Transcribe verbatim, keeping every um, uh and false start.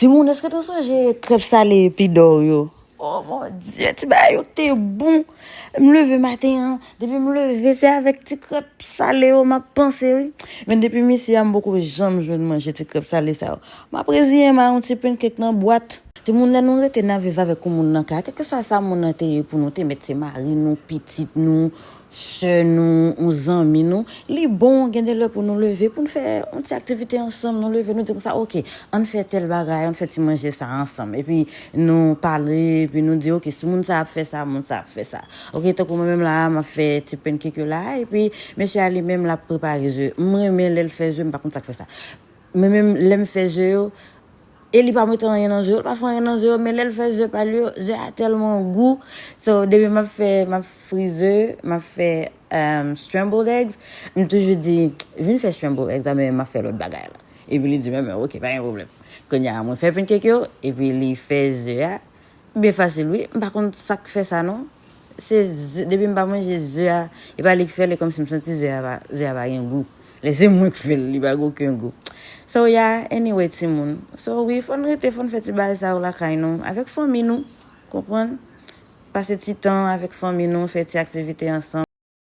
Timoun, èske nou sonje krèp sale epi dò yo? Oh mon Dieu, ti bagay yo te bon. M leve maten an, depi m leve, se avèk ti krèp sale yo m ap panse, wi. Men depi m isi a, m poko janm jwenn manje ti krèp sale sa yo. M ap reziyen m a yon ti pancake nan bwat. Timoun, lè nou rete n ap viv avèk yon moun nan kay, kèlkeswa sa moun nan te ye pou nou, te mèt se mari nou, pitit nou, sè nou, yon zanmi nou, li bon gen de lè pou nou leve, pou n fè yon ti aktivite ansanm, nou leve, nou di konsa, oke, ann fè tèl bagay, ann fè ti manje sa ansanm. Epi nou pale, epi nou di, oke, si moun sa ap fè sa, moun sa ap fè sa. Oke, tankou mwen menm la, m ap fè ti pancake yo la, epi mesye a li menm l ap prepare ze. M renmen lè l fè ze, m pa konn sa k fè sa. Mwen menm, lè m fè ze yo, e li pa mete anyen nan ze yo, li pa fè anyen nan ze yo, men lè l fè ze pa l yo, ze a tèlman gou. So, depi m ap fè, m ap fri ze, m ap fè um, scrambled eggs, m toujou di, vin fè scrambled eggs la, men m ap fè lòt bagay la. Epi li di, men, men, oke, pa gen pwoblèm. Kounye a, mwen fè pancake yo, epi li fè ze a. Byen fasil, wi. M pa konn sa k fè sa, non. Se ze, depi m pa manje ze a, e pa li k fè l, e kòmsi m santi ze a pa, ze a pa gen gou. Lè se mwen k fè l, li pa gen okenn gou. So, yeah, anyway, timoun. So, wi, fò n rete, fò n fè ti bagay sa yo lakay nou, avèk fanmi nou, konprann? Pase ti tan avèk fanmi nou, fè ti aktivite ansanm.